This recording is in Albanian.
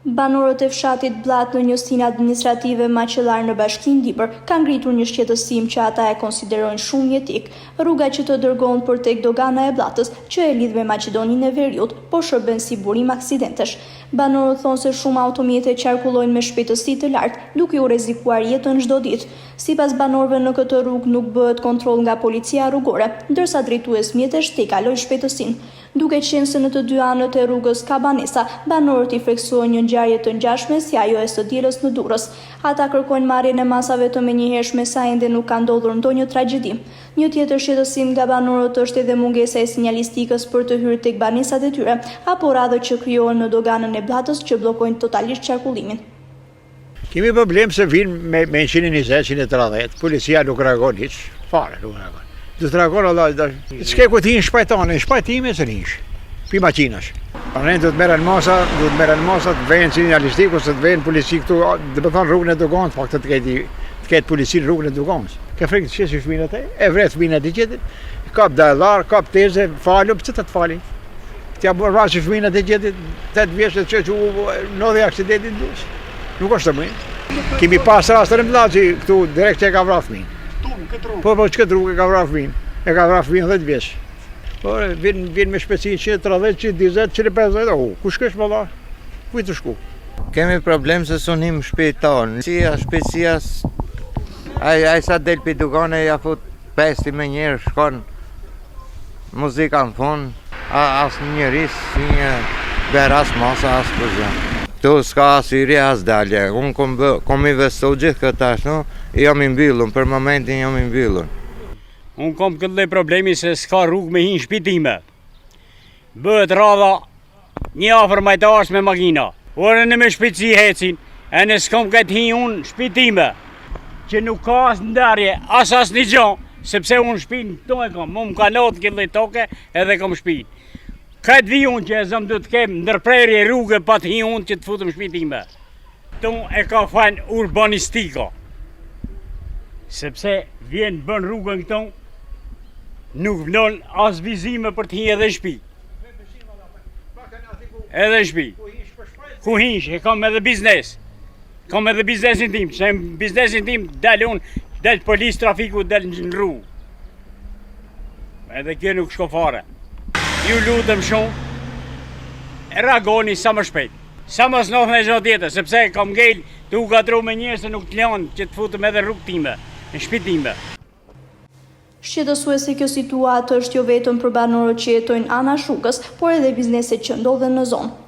Banorët e fshatit Bllatë në njësinë administrative Maqellarë në Bashkinë Dibër kanë ngritur një shqetësim që ata e konsiderojnë shumë jetik. Rruga që të dërgon për tek dogana e Bllatës, që e lidh me Maqedoninë e Veriut, po shërben si burim aksidentesh. Banorët thonë se shumë automjete qarkullojnë me shpejtësi të lartë, duke u rrezikuar jetën çdo ditë. Sipas banorëve në këtë rrugë nuk bëhet kontroll nga policia rrugore, ndërsa drejtues mjetesh tejkalojnë shpejtësinë. Duke qenë se në të dy anët e rrugës ka banesa, banorët i frikësohen një ngjarje të ngjashme si ajo e së dielës në Durrës. Ata kërkojnë marrjen e masave të menjëhershme sa ende nuk ka ndodhur ndonjë tragjedi. Një tjetër shqetësim nga banorët është edhe mungesa e sinjalistikës për të hyrë tek banesat e tyre, apo radhët që krijohen në doganën e Bllatës që bllokojnë totalisht qarkullimin. Kemi problem se vinë me, me 120, 130, policia nuk reagon hiç, fare nuk reagon. Do të reagon Allah, da, s'ke ku të hinë shpajtane, shpajtime se nish, pi maqinash. Pa ne do të merren masa, do të merren masa të vejnë sinjalistikë ose të vejnë polici këtu, do të thonë rrugën e doganës, pak të ketë të ketë polici në rrugën e doganës. Ke frikë të qesi fëmijën atë, e vret fëmijën atë gjetit, kap dajllar, kap teze, falu, pse të të fali? T'ia bërë vrasë fëmijën atë gjetit, 8 vjeç e që që ndodhi aksidenti në Durrës. Nuk është të më. Kemi pas rastin e Bllaci këtu direkt që e ka vrarë fëmijën. Këtu në këtë rrugë. Po po, në këtë rrugë e ka vrarë fëmijën. E ka vrarë fëmijën 10 vjeç. Po vin vin me shpejtësi 130, 140, 150, oh, kush kesh valla? Ku i të shku? Kemi problem se s'un him n'shpi tonë. Sia, shpejtësia, ai, ai sa del pi dugane, ja fut pesti me njerë, shkon Muzika në fund, as një njeri, si një berë as masa, as kurgjë. Këtu s'ka as hyrje, as dalje. Unë kom, bë, kom investu gjithë këtë ashtu, jam i mbyllun, për momentin jam i mbyllun. Unë kom këtë lloj problemi se s'ka rrugë me hi në shpi time. Bëhet radha Një afër majtas me makina. Ore në me shpejtësi hecin, e në s'kom këtë hi unë n'shpi time. Që nuk ka as ndarje, as as një gjo, sepse unë shpinë këtu e kom, mu më ka lodhë këtë lloj toke edhe kom shpinë. Këtë vi unë që e zëmë du të kem ndërprerje rrugë pa të hi unë që të futëm shpi time. Këtu e ka fajin urbanistika, sepse vjen bën rrugën këtu, nuk vlon as vizime për të hi edhe në shpi. Edhe në shpi. Ku hinsh, e kam edhe biznes. Kam edhe biznesin tim, se në biznesin tim del unë, del polic trafiku, del në rrugë. Edhe kjo nuk shko fare. Ju lutem shumë, reagoni sa më shpejt. Sa mos ndodh një gjë tjetër, sepse kam ngel tu u ngatërru me njerëz se nuk të lanë që të futem edhe rrugë time, në shpi time. Shqetësuese kjo situatë është jo vetëm për banorët që jetojnë anash rrugës, por edhe bizneset që ndodhen në zonë.